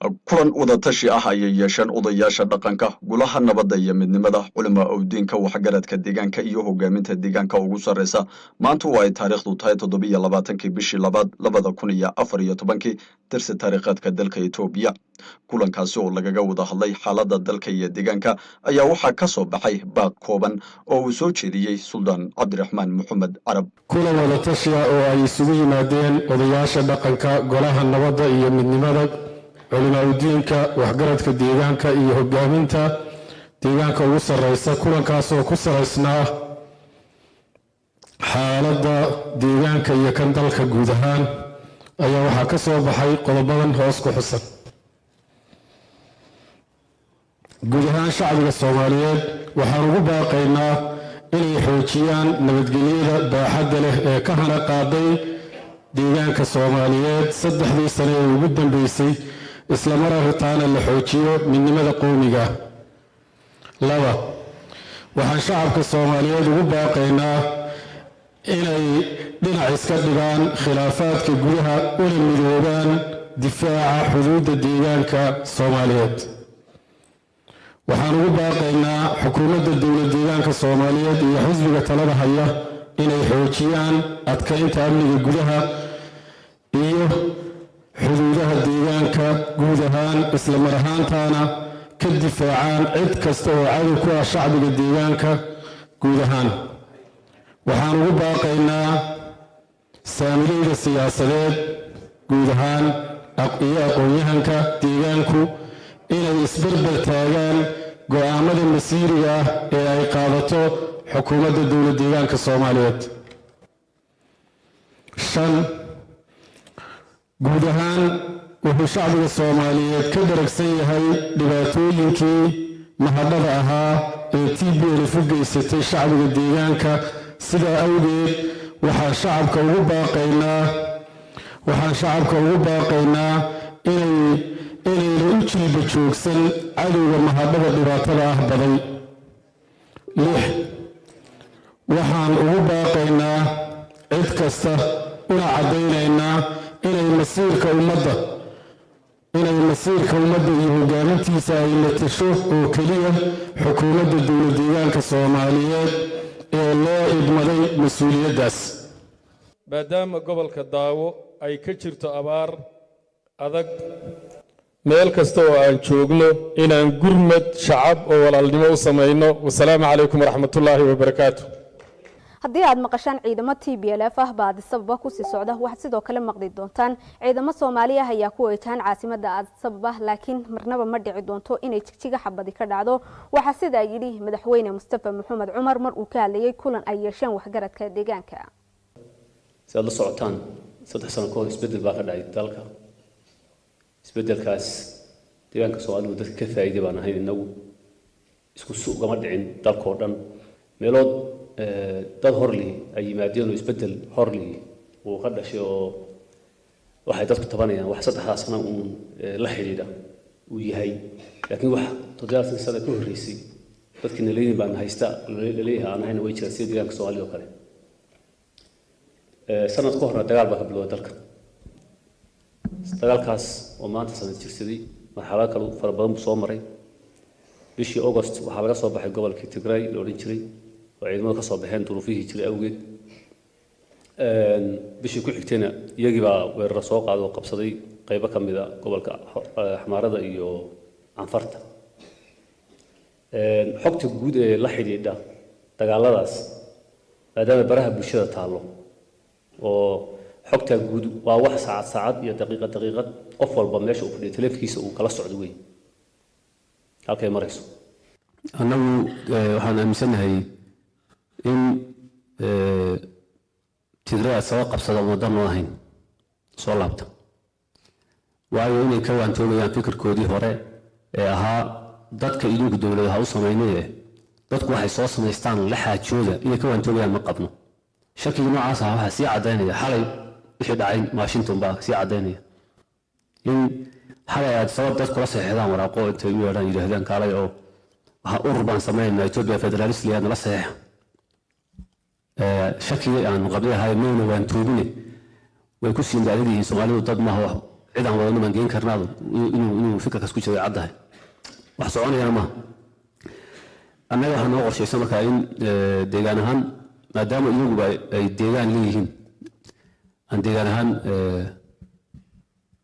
Kulan wadatashi ah ayay yeesheen odayaasha dhaqanka, golaha nabadda iyo midnimada, culimaa owdiinka, waxgaradka deegaanka iyo hogaaminta deegaanka ugu sarreysa. Maanta oo ay taariikhdu tahay 27-kii bishii labaad 2014-kii tirsi taariikheedka dalka Etoobiya, kulankaasi oo lagaga wada hadlay xaaladda dalka iyo deegaanka ayaa waxaa ka soo baxay baaq kooban oo uu soo jeediyey Suldaan Cabdiraxmaan Maxamed Carab. Kulan wadatashiya oo ay isugu yimaadeen odayaasha dhaqanka, golaha nabadda iyo midnimada, culimaa-udiinka, waxgaradka deegaanka iyo hogaaminta deegaanka ugu sarreysa, kulankaasoo ku salaysnaa xaaladda deegaanka iyo kan dalka guud ahaan, ayaa waxaa ka soo baxay qodobadan hoos ku xusan. Guud ahaan shacbiga Soomaaliyeed waxaan ugu baaqaynaa inay xoojiyaan nabadgelyada baaxadda leh ee ka hana qaaday deegaanka Soomaaliyeed 3dii sane ee ugu dambeysay, isla mar arrintaana la xoojiyo midnimada qowmiga. 2, waxaan shacabka Soomaaliyeed ugu baaqaynaa inay dhinac iska dhigaan khilaafaadka gudaha una midoobaan difaaca xuduudda deegaanka Soomaaliyeed. Waxaan ugu baaqaynaa xukuumadda dowlad deegaanka Soomaaliyeed iyo xisbiga talada haya inay xoojiyaan adkaynta amniga gudaha iyo xuduudaha deegaanka guud ahaan, isla mar ahaantaana ka difaacaan cid kasta oo cadow ku ah shacbiga deegaanka guud ahaan. Waxaan ugu baaqaynaa saamileyda siyaasadeed guud ahaan iyo aqoon-yahanka deegaanku inay isberber taagaan go'aamada masiiriga ah ee ay qaadato xukuumadda dowlad deegaanka Soomaaliyeed. 5, guud ahaan wuxuu shacbiga Soomaaliyeed ka dharagsan yahay dhibaatooyinkii mahadhada ahaa ee TPLF u geysatay shacbiga deegaanka. Sidaa awgeed waxaan shacabka ugu baaqaynaa inayna u jilba joogsan cadowga mahadhada dhibaatada ah baday. 6, waxaan ugu baaqaynaa cid kasta una caddaynaynaa inay masiirka ummadda iyo hogaamintiisa ay matasho oo keliya xukuumadda dowlad deegaanka Soomaaliyeed ee loo idmaday mas-uuliyaddaas. Maadaama gobolka Daawo ay ka jirto abaar adag, meel kasta oo aan joogno inaan gurmad shacab oo walaalnimo u samayno. Wasalaamu calaykum waraxmatullaahi wabarakaatu. Haddii aad maqashaan ciidamo TPLF ah baa Addis Ababa kusii socda, waxaad sidoo kale maqli doontaan ciidamo Soomaali ah ayaa ku wajahan caasimada Addis Ababa, laakiin marnaba ma dhici doonto inay Jigjiga xabadi ka dhacdo. Waxaa sidaa yidhi Madaxweyne Mustafa Maxamed Cumar mar uu ka hadlayay kulan ay yeesheen waxgaradka deegaanka. Si aad la socotaan, 3 sano ka hor isbeddel baa ka dhacay dalka. Isbeddelkaas deegaanka Soomaalidu dadka ka faa'iiday baan ahayn innagu. Isku si ugama dhicin dalkoo dhan. Meelood dad horlihi ay yimaadeen oo isbeddel horlihi uu ka dhashay oo waxay dadku tabanayaan wax 3daas sano uun la xidhiidha uu yahay, laakiin wax 70 sano ka horreysay dadkii naleydin baan haysta laleeyahay aan ahayna way jiraan, sida deegaanka Soomaalida oo kale. Sanad ka horna dagaal baa ka bilowday dalka. Dagaalkaas oo maanta sanad jirsaday, marxalado kale fara badan buu soo maray. Bishii August waxaa laga soo baxay gobolkii Tigray la odhan jiray oo ciidamadu ka soo baxeen duruufihii jiray awgeed. Bishii ku xigtayna iyagii baa weeraro soo qaaday oo qabsaday qaybo ka mid a gobolka Xamaarada iyo Canfarta. Xogta guud ee la xidhiidha dagaaladaas, maadaama baraha bulshada taallo oo xogta guud waa wax saacad saacad iyo daqiiqad daqiiqad qof walba meesha uu fadhiyo taleefankiisa uu kala socdo wey halkay marayso. Annagu waxaan aaminsanahay in Tigray aad soo qabsada waddan noo ahayn soo laabta, waayo inay ka waantoomayaan fikirkoodii hore ee ahaa dadka idinku dowlada ha u samaynaye, dadku waxay soo samaystaan la xaajooda, inay ka waantoomayaan ma qabno. Shakiga noocaas ah waxaa sii caddaynaya xalay wixii dhacay Washington baa sii caddaynaya in xalay aad sabab dad kula saxeexdaan waraaqo intay u yeedhaan yidhaahdaan kaalay oo waxaa urur baan samaynaynaa Ethiopia Federalist liyaad nala saxeexa. Shakigii aanu qabnay ahay mayna waantoobine, way ku siin adag yihiin. Soomaalidu dad maaha wax Cid aan wadano baan geen karnaado inuu fikirkaas ku jiro way caddahay, wax soconayana maaha. Annaga waxaa noo qorshaysan markaa in deegaan ahaan, maadaama iyaguba ay deegaan leeyihiin, aan deegaan ahaan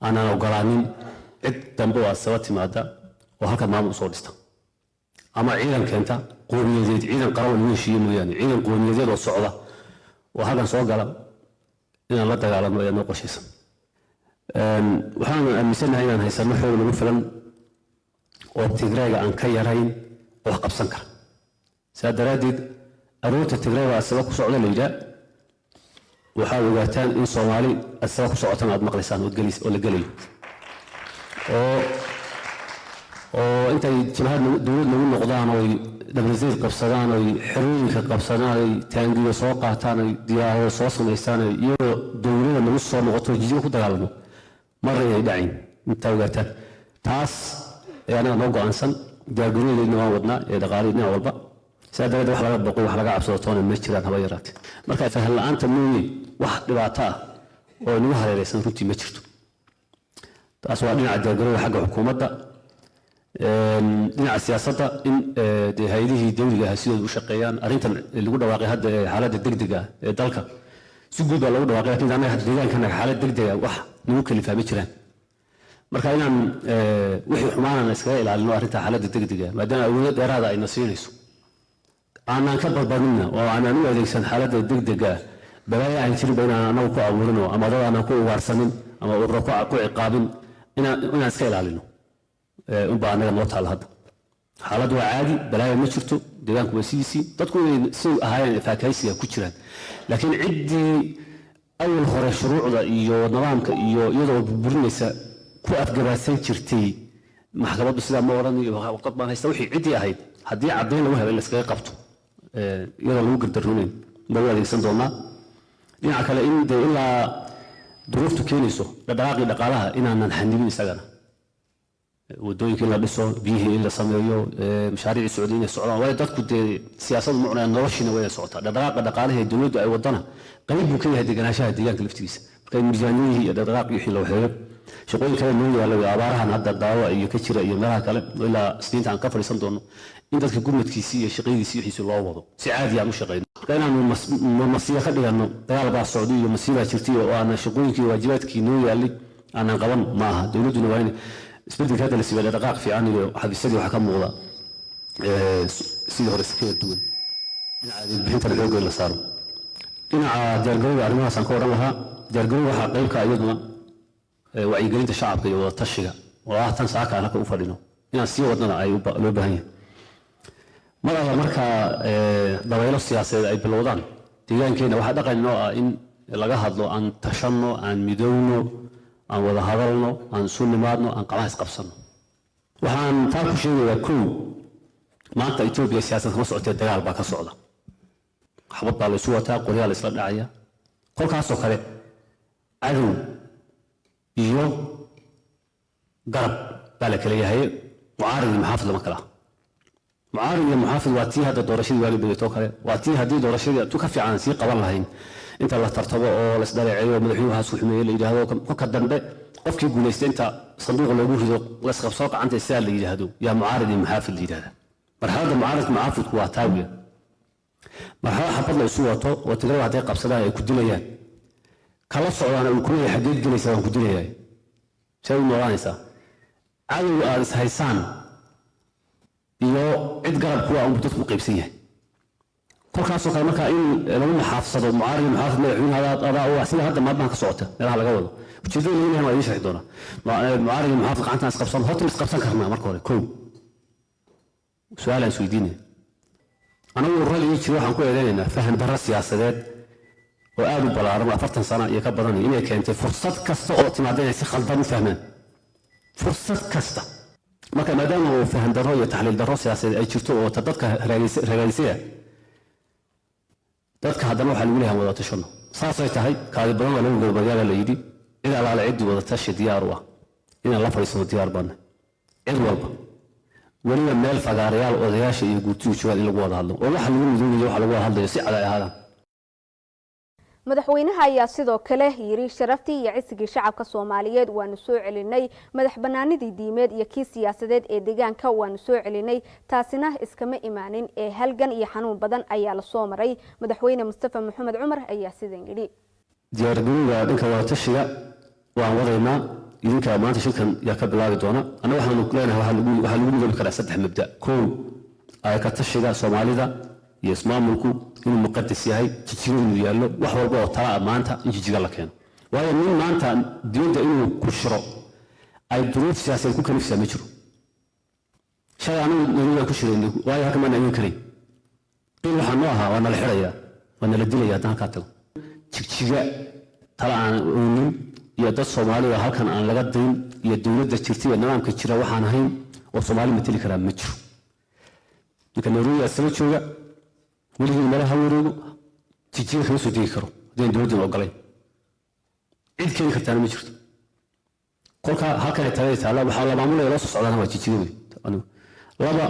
aanaan ogolaanin cid dambe oo asaba timaada oo halkan maamul usoo dhista ama ciidan keenta qowmiyadeed, ciidan qaran oo lagu heshiiye mooyaane, ciidan qowmiyadeed oo socda oo halkan soo gala inaan la dagaalano ayaa noo qorshaysan. Waxaan aaminsanahay inaan haysano xoog nagu filan oo Tigreega aan ka yarayn oo wax qabsan kara. Saa daraaddeed aroorta Tigreega asaba ku socda la yidhaa, waxaad ogaataan in Soomaali asaba ku socotana aad maqlaysaan oo la gelayo oo intay jabhad dowlad nagu noqdaan oy dhabarzeyd qabsadaan oy xerooyinka qabsadaan oy taangiyo soo qaataan oy diyaarado soo samaystaan oy iyadoo dowladda nagu soo noqoto jijiga ku dagaalamo marna inay dhacayn, intaa ogaataan. Taas ayaa anaga noo go'aansan. Diyaargaroodeedna waan wadnaa ee dhaqaalihii dhinac walba. Sidaa daraaddeed wax laga boqo, wax laga cabsado toona ma jiraan haba yaraatee. Marka fahan la'aanta mooye wax dhibaato ah oo nagu hareeraysan runtii ma jirto. Taas waa dhinaca diyaargarowga xagga xukuumadda. Dhinaca siyaasadda in dee hay-adihii dawliga ahaa sidooda u shaqeeyaan. Arrintan lagu dhawaaqay hadda ee xaaladda degdega ee dalka si guud baa loogu dhawaaqay, lakin annaga deegaankanaga xaalad degdega wax nagu kalifaa ma jiraan. Marka inaan wixii xumaanana iskaga ilaalino arrinta xaaladda degdega, maadaama awoodo dheeraada ayna siinayso, aanaan ka badbadinna oo aanaan u adeegsan xaaladda degdega balaayo aan jirinba inaan anagu ku abuurino ama dad aanaan ku ugaarsanin ama ururo ku ciqaabin, inaan iska ilaalino unbaa annaga noo taalla. Hadda xaaladdu waa caadi, balaayo ma jirto, deegaanku waa sidiisii, dadku inay si ahaayeen faakahaysiga ku jiraan. Laakiin ciddii awal hore shuruucda iyo nidaamka iyo iyadoo burburinaysa ku afgabaadsan jirtay maxkamaddu sidaa ma odhan iyo waqad baan haysta, wixii ciddii ahayd haddii caddayn lagu helo in layskaga qabto iyadoo lagu gardaroonayn baa u adeegsan doonaa. Dhinaca kale in dee ilaa duruuftu keenayso dhaqdhaqaaqii dhaqaalaha inaanan xanibin isagana, wadooyinka in la dhiso, biyihii in la sameeyo, mashaariicii socday inay socdaan, waayo dadku dee siyaasadu ma cunayaan, noloshiina waa inay socotaa. Dhaqdhaqaaqa dhaqaalaha ee dowladdu ay wadana qayb buu ka yahay deganaanshaha deegaanka laftigiisa. Marka in miisaaniyihii iyo dhaqdhaqaaqii wixii la waxeeyo, shaqooyin kale noo yaalo iyo abaarahan hadda daawa iyo ka jira iyo meelaha kale ilaa Isniinta aan ka fadhiisan doono in dadka gurmadkiisii iyo shaqadiisii wixiisii loo wado si caadi aan u shaqeyno. Marka inaanu masiibo ka dhiganno dagaal baa socday iyo masiibaa jirtay oo aanan shaqooyinkii iyo waajibaadkii noo yaalay aanan qaban ma aha. Dowladduna waa in isbedelka hadda la siibay dhaqaaq fiican iyo xafiisyadii waxaa ka muuqda sidii hore si kala duwan. Dhinaca adeeg bixintana xoogga in la saaro. Dhinaca diyaargarowga arrimahaas aan ka odhan lahaa. Diyaargarowga waxaa qayb ka iyaduna wacyigelinta shacabka iyo wada tashiga oo ah tan saaka aan halka u fadhino inaan sii wadnana ay loo baahan yahay. Mar alla markaa dabaylo siyaasadeed ay bilowdaan deegaankeena, waxaa dhaqan inoo ah in laga hadlo, aan tashanno, aan midowno, aan wada hadalno, aan isu nimaadno, aan qamaha isqabsanno. Waxaan taa ku sheegayaa, kow, maanta Etoobiya siyaasad kama socotee dagaal baa ka socda, xabad baa la isu wataa, qoryaa la isla dhacaya. Kolkaasoo kale cadow iyo garab baa la kala yahay, mucaarid iyo muxaafid lama kala. Mucaarid iyo muxaafid waa tii hadda doorashadii waagi dhigaytoo kale, waa tii haddii doorashadii tu ka fiican aan sii qaban lahayn inta la tartamo oo la isdhaleeceeyo, madaxweynuhu waxaas ku xumeeyey la yidhaahdo, kolka dambe qofkii guulaystay inta sanduuqa loogu rido la isqabsoo gacanta sidaa la yidhaahdo, yaa mucaarid iyo muxaafid la yidhahda. Marxaladda mucaaridka muxaafidku waa taa weya, marxalad xabad la isu wato oo Tigrada hadday qabsadaan ay ku dilayaan, kala socdaana uu kuleeyahay xaggeed gelaysaa, waan ku dilayaa, see u noolaanaysaa. Cadow aad is haysaan iyo cid garab kuwa unbu dadku u qaybsan yahay. Kolkaasoo kale markaa in lagu maxaafsado mucaarid iyo muxaafid, madaxweyne adaa u ah, sida hadda maalmahan ka socota meelaha laga wado. Ujeedada laga leeyahay waa idiin sharxi doonaa. Mucaarid iyo muxaafid gacantaan isqabsan, horta ma isqabsan karnaa? Marka hore kow su-aalaan isweydiinaya. Anagu ururada jira waxaan ku eedeynaynaa faham darro siyaasadeed oo aad u ballaaran oo 40 sano iyo ka badan inay keentay fursad kasta oo timaada inay si khaldan u fahmaan fursad kasta. Marka maadaama uu faham darro iyo taxliil darro siyaasadeed ay jirto oo ta dadka ragaadisaya dadka, haddana waxaa lagu leeyahay wada tashano. Saasay tahay kaadi badan waa lagu gabagaaba la yidhi. Cid allaale ciddii wada tashi diyaar u ah inaan la fadhiisano diyaar baana, cid walba, weliba meel fagaarayaal odayaasha iyo guurtidu joogaan in lagu wada hadlo oo waxa lagu midoobayo waxa lagu wada hadlayo si cad ay ahaadaan. Madaxweynaha ayaa sidoo kale yiri sharaftii iyo cisigii shacabka Soomaaliyeed waanu soo celinay, madax banaanidii diimeed iyo kii siyaasadeed ee deegaanka waanu soo celinay, taasina iskama imaanin ee halgan iyo xanuun badan ayaa la soo maray. Madaxweyne Mustafa Maxamed Cumar ayaa sidan yidhi: Diyaargarowga dhanka wadatashiga waan wadaynaa, idinka maanta shirkan yaa ka bilaabi doona. Annaga waxaanu leenahay waxaa lagu midoobi karaa saddex mabda. Kow, ka tashiga Soomaalida iyo ismaamulku inuu muqadas yahay, Jijigo inuu yaallo, wax walba oo tala ah maanta in Jijiga la keeno, waayo nin maanta dibadda inuu ku shiro ay duruuf siyaasadeed ku kalifsaa ma jiro. Shalay anagu Nairobi baan ku shiraynay, waayo halkan maan iman karayn. Qiil waxaa noo ahaa waa nala xidhayaa, waa nala dilaya haddaan halkaa tago. Jigjiga tala aan oonin iyo dad Soomaaliya halkan aan laga dayn iyo dowladda jirta iyo nidaamka jira waxaan ahayn oo Soomaali mateli karaa ma jiro. Ninka Nairobi asaba jooga weligii meelaha wareego, Jijiga kama soo degi karo haddaan dowladdan ogolayn, cid keeni kartaana ma jirto. Kolka halkan talada taalla waxaa la maamulaya loo soo socdaana waa Jijiga wey. Laba,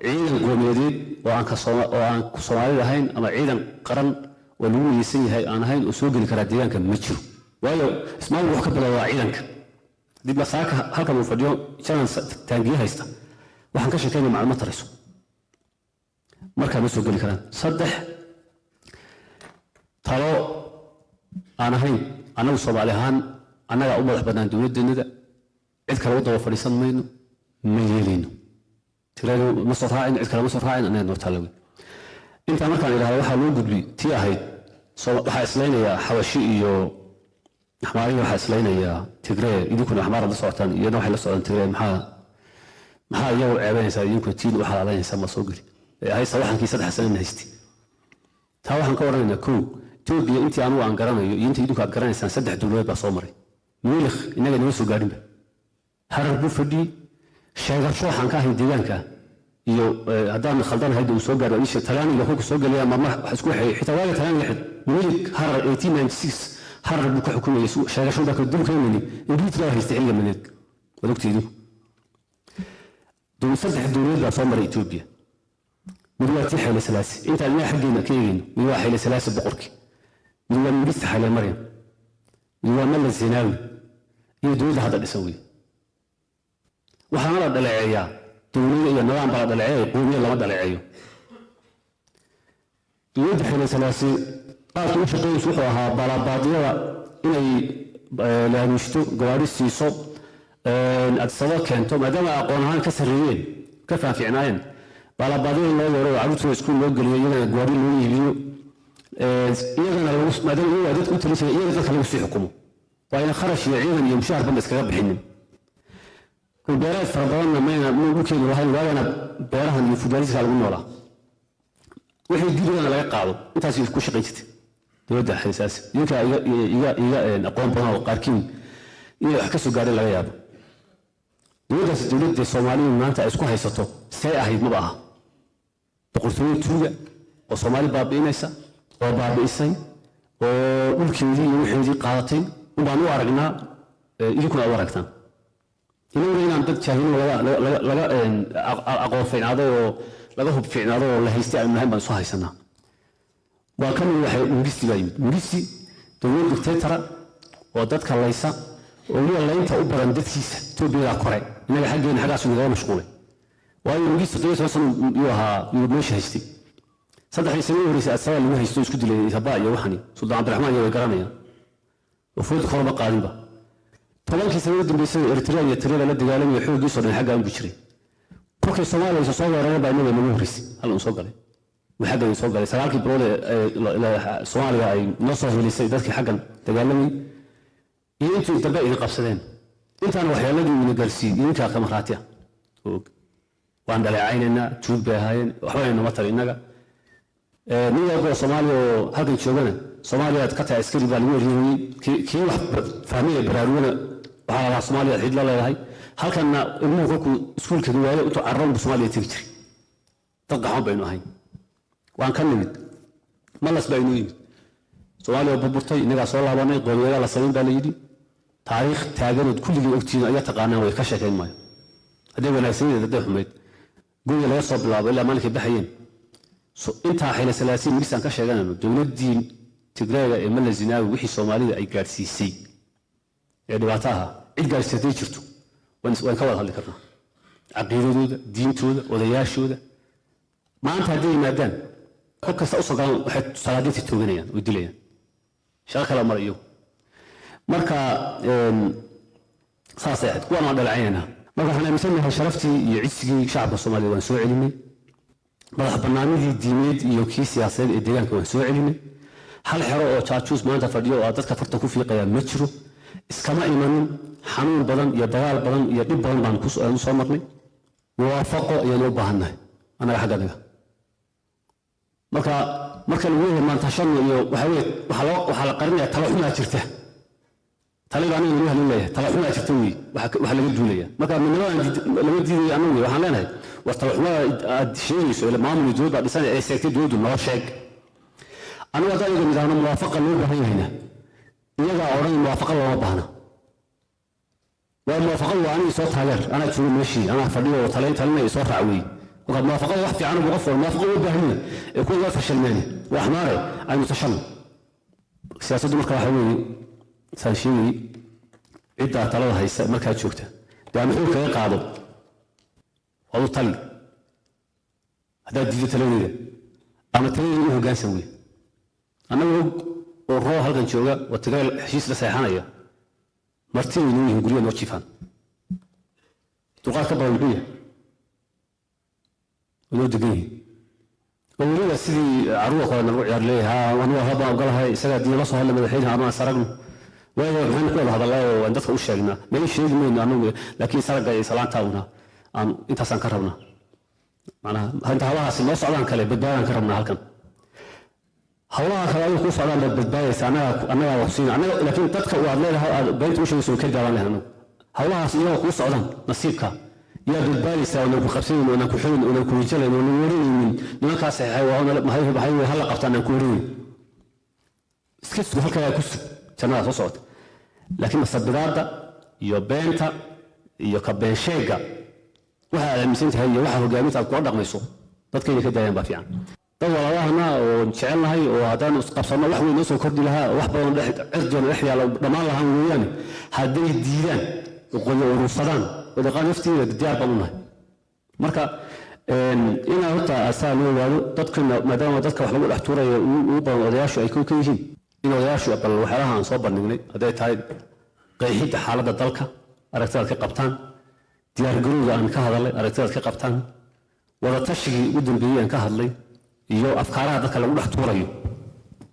ciidan qoomiyadeed oo aan oo aan Soomaalida ahayn ama ciidan qaran oo lagu midaysan yahay aan ahayn oo soo geli karaa deegaanka ma jiro, waayo ismaamulku wax ka bilowdaa ciidanka. Dib masaaka halkan uu fadhiyo janan taangiye haysta, waxaan ka sheekeynaya macluumaad tarayso, markaa ma soo geli karaan. Saddex, talo aan ahayn annagu Soomaali ahaan annagaa u madax bannaan dowladdeennada, cid kale u daba fadhiisan mayno, ma yeelayno, tirada ma soo raacin, cid kale ma soo raacin, annaga noo taalla wey. Intaa markaan idhahdo waxaa loo gudbi tii ahayd waxaa islaynayaa Xabashi iyo Axmaarihi, waxaa islaynayaa Tigree, idinkuna Axmaaraad la socotaan, iyana waxay la socdaan Tigree, maxaa iyagu ceebanaysaa, idinkuna tiin u xalaalanaysaa ma soo geli haysta waxankii 3 sanana haystay. Taa waxaan ka odhanaynaa, kow, Etoobiya intii anugu aan garanayo iyo intii idinku aad garanaysaan 3 dowladood baa soo maray. Miilikh innaga inama soo gaadhinba, Harar buu fadhiyey, sheegasho waxaan ka ahayn deegaanka iyo haddaan khaldanahay uu soo gaaro Talyaaniga kolku soo gelaya marmar wax isku waxeeyey, xitaa waaga Talyaaniga xid Miilik Harar 1896 Harar buu ka xukumayay, sheegasho baa dib ka yimid, Ingiriis baa haystay xilliga Maneed, waad ogtay idinku. 3 dowladood baa soo maray Etoobiya. Mid waa tii Xayle Salaasi, intaan inaga xaggeena ka eegayno, mid waa Xayle Salaasi boqorkii, mid waa Mingista Xayle Maryam, mid waa Malla Zinaawi iyo dowladda hadda dhisan wey. Waxaana la dhaleeceeyaa dowlada iyo nidaam baa la dhaleeceeya, qowmiya lama dhaleeceeyo. Dowladda Xayle Salaasi qaabka u shaqeynaysu wuxuu ahaa balaabaadiyada inay laaluushto, gawaadhi siiso, adsado keento, maadaama aqoon ahaan ka sarreeyeen, ka faanfiicnaayeen, baalabaadiyada loo yeero oo carruurtooda iskuul loo geliyo, iyagana gawaadhi loo iibiyo, iyagana maadaama iyaga dadka u talin jiray, iyaga dadka lagu sii xukumo, waa ina kharash iyo ciidan iyo mushaar banba iskaga bixinin. Dhulbeereed fara badanna mayna dhulkeedu lahayn, waagana beerahan iyo fudaaliska lagu noolaa, wixii gurigana laga qaado, intaas ku shaqayn jirtay dowladda xilisaasi. Idinkaa iga aqoon badan oo qaarkiin inay wax ka soo gaadheen laga yaabo. Dowladdaasi dowladda Soomaalidu maanta ay isku haysato see ahayd maba aha, boqortooyo tuuga oo Soomaali baabi'inaysa oo baabi'isay oo dhulkeedii iyo wixeedii qaadatay unbaan u aragnaa, idinkuna u aragtaan. Inaguna inaan dad jaahilin laga aqoon fiicnaaday oo laga hub fiicnaaday oo la haystay aanu lahayn baan isu haysanaa. Waa ka mid waxay Mungisi baa yimid. Mungisi dowlad dictatora oo dadka laysa oo weliba laynta u badan dadkiisa Etoobiyada kore, innaga xaggeena xaggaasu nagaga mashquulay, waayo Mungisi 17 sano yuu ahaa, yuu meesha haystay. 3dii sano u horreysay Adsaba lagu haysto, isku dilay Habaa iyo waxani Suldaan Cabdiraxmaan iyo way garanayaan oo food korba qaadinba. 10kii sano u dambeysay Eritrea iyo Tirada la dagaalamaya, xooggiisoo dhan xaggaa unbu jiray. Kolkay Soomaaliya soo weerareen baa innaga nagu horreysay hal uu soo galay, uu xaggan soo galay 9kii bilood ee Soomaaliya ay noo soo helisay dadkii xaggan dagaalamayay iyo intii dambe idin qabsadeen, intaana waxyeeladii ina gaarsiiyey idinkaa kama raati ah og. Waan dhaleecaynaynaa, tuug bay ahaayeen, waxba inama tali innaga. Nin walba oo Soomaaliya oo halkan joogana Soomaaliyaad ka tahay askari baa lagu eriyey, kii wax fahmaya baraarugana waxaa la lahaa Soomaaliya xid la leedahay. Halkanna ilmuhu kolkuu iskuulka waayo intuu carro unbu Soomaaliya tegi jiray. Dad qaxoon baynu ahayn, waan ka nimid. Malas baa inoo yimid, Soomaaliya oo burburtay innagaa soo laabanay, qowmiyadaa la samayn baa la yidhi. Taariikh taaganood kulligii ogtihiin ayaa taqaanaan, way ka sheekayn maayo hadday wanaagsaneed hadday xumayd, guriga laga soo bilaabo ilaa maalinkay baxayeen. Intaa Xayla Salaasiin migisaan ka sheeganayno, dowladdii Tigreega ee Mala Zinaawi wixii Soomaalida ay gaadhsiisay ee dhibaato ahaa cid gaadhsiisatay jirto, waan ka wada hadli karnaa caqiidadooda, diintooda, odayaashooda. Maanta hadday yimaadaan kor kasta usoo galaan, waxay salaadiinta tooganayaan oo dilayaan, shaqo kale mara iyagu. Marka saasay ahayd, kuwaan waan dhaleecaynaynaa. Marka waxaan aaminsanahay sharaftii iyo cisigii shacabka Soomaaliya waan soo celinay, madax bannaanidii diimeed iyo kii siyaasadeed ee deegaanka waan soo celinay. Hal xero oo jaajuus maanta fadhiyo oo dadka farta ku fiiqaya ma jiro. Iskama imanin, xanuun badan iyo dagaal badan iyo dhib badan baan u soo marnay. Muwaafaqo ayaan u baahannahay annaga xagganaga. Marka lagu leeyahay maantashano iyo waxa weye, waxaa la qarinaya talo xumaa jirta. Taliba aniga lagu halin leeyahay talo xumaa jirta wey waxa laga duulaya. Marka midnimada lama diidayo annagu wey, waxaan leenahay war talo xumada aad sheegayso ee maamul iyo dowlad baa dhisan ee seegtay dowladdu noo sheeg. Anigu haddaan iyaga nidhaahno muwaafaqa loo baahan yahayna, iyagaa odhan muwaafaqa looma baahna. Waa muwaafaqadu waa aniga soo taageer, anaa joogo meeshii, anaa fadhiyo oo talayn talinaya, soo raac wey. Marka muwaafaqada wax fiican buu qof walba muwaafaqa loo baahan yahay ee kuwa waa fashilmeene waa axmaare aynu tashanno. Siyaasaddu marka waxa weeye saan sheegayey, ciddaa talada haysa markaad joogta dee ama xoog kaga qaado waad u tali, haddaad diido taladeeda ama taladeeda u hoggaansan wey. Annaga og oo roo halkan jooga oo Tigray heshiis la seexanaya, marti way noo yihiin, guryaha noo jiifaan, dulqaad ka badan muxuu yahay? Way noo degan yihiin oo weliba sidii carruur kale nagu ciyaar leeyahay. Haa, anugu habaan ogolahay, isagaa diin la soo hadla madaxweynaha ama is aragno. Waayo maxaynu ku wada hadalnaa oo aan dadka u sheegnaa? Meel sheegi mayno anagu, laakiin saragga iyo salaanta una aan intaasaan ka rabnaa. Macnaha inta hawlahaasi noo socdaan kale badbaadaan ka rabnaa halkan. Hawlaha kale adiga kuu socdaan baad badbaadaysa, annagaa wax siina annaga, laakiin dadka waad leedahay aad beenta u sheegayso way ka daawan lahayn anagu. Hawlahaas iyagoo kuu socdaan nasiibka yaa badbaadaysaa, oonaan ku qabsanayn, oonaan ku xirin, oonaan ku wijalayn, oonaan warinaynin nimankaa saxeexay waa maxay wey hala qabtaan aan ku warinayn. Iska sug, halkaa ku sug jannada soo socota. Laakiin masabidaadda iyo beenta iyo ka been sheegga waxa aad aaminsan tahay iyo waxa hogaaminta aad kula dhaqmayso dadka inay ka daayaan baa fiican. Dad walaalahana oo jecelnahay oo haddaan isqabsanno wax weyn noo soo kordhi lahaa oo wax badan cirdoona dhex yaalla dhammaan lahaan weeyaane, hadday diidaan oo qolyo urursadaan wadaqaan naftiida diyaar baan u nahay. Marka inaa horta asaa loo ogaado dadkuna, maadaama dadka wax lagu dhex tuurayo ugu badan odayaashu ay ka yihiin, in odayaashu bal waxyaalaha aan soo bandhignay hadday tahay qeexidda xaaladda dalka aragtidaad ka qabtaan, diyaargarowga aan ka hadalay aragtidaad ka qabtaan, wada tashigii ugu dambeeyey aan ka hadlay iyo afkaaraha dadka lagu dhex tuurayo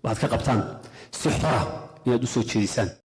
waxaad ka qabtaan, si xora inaad u soo jeedisaan.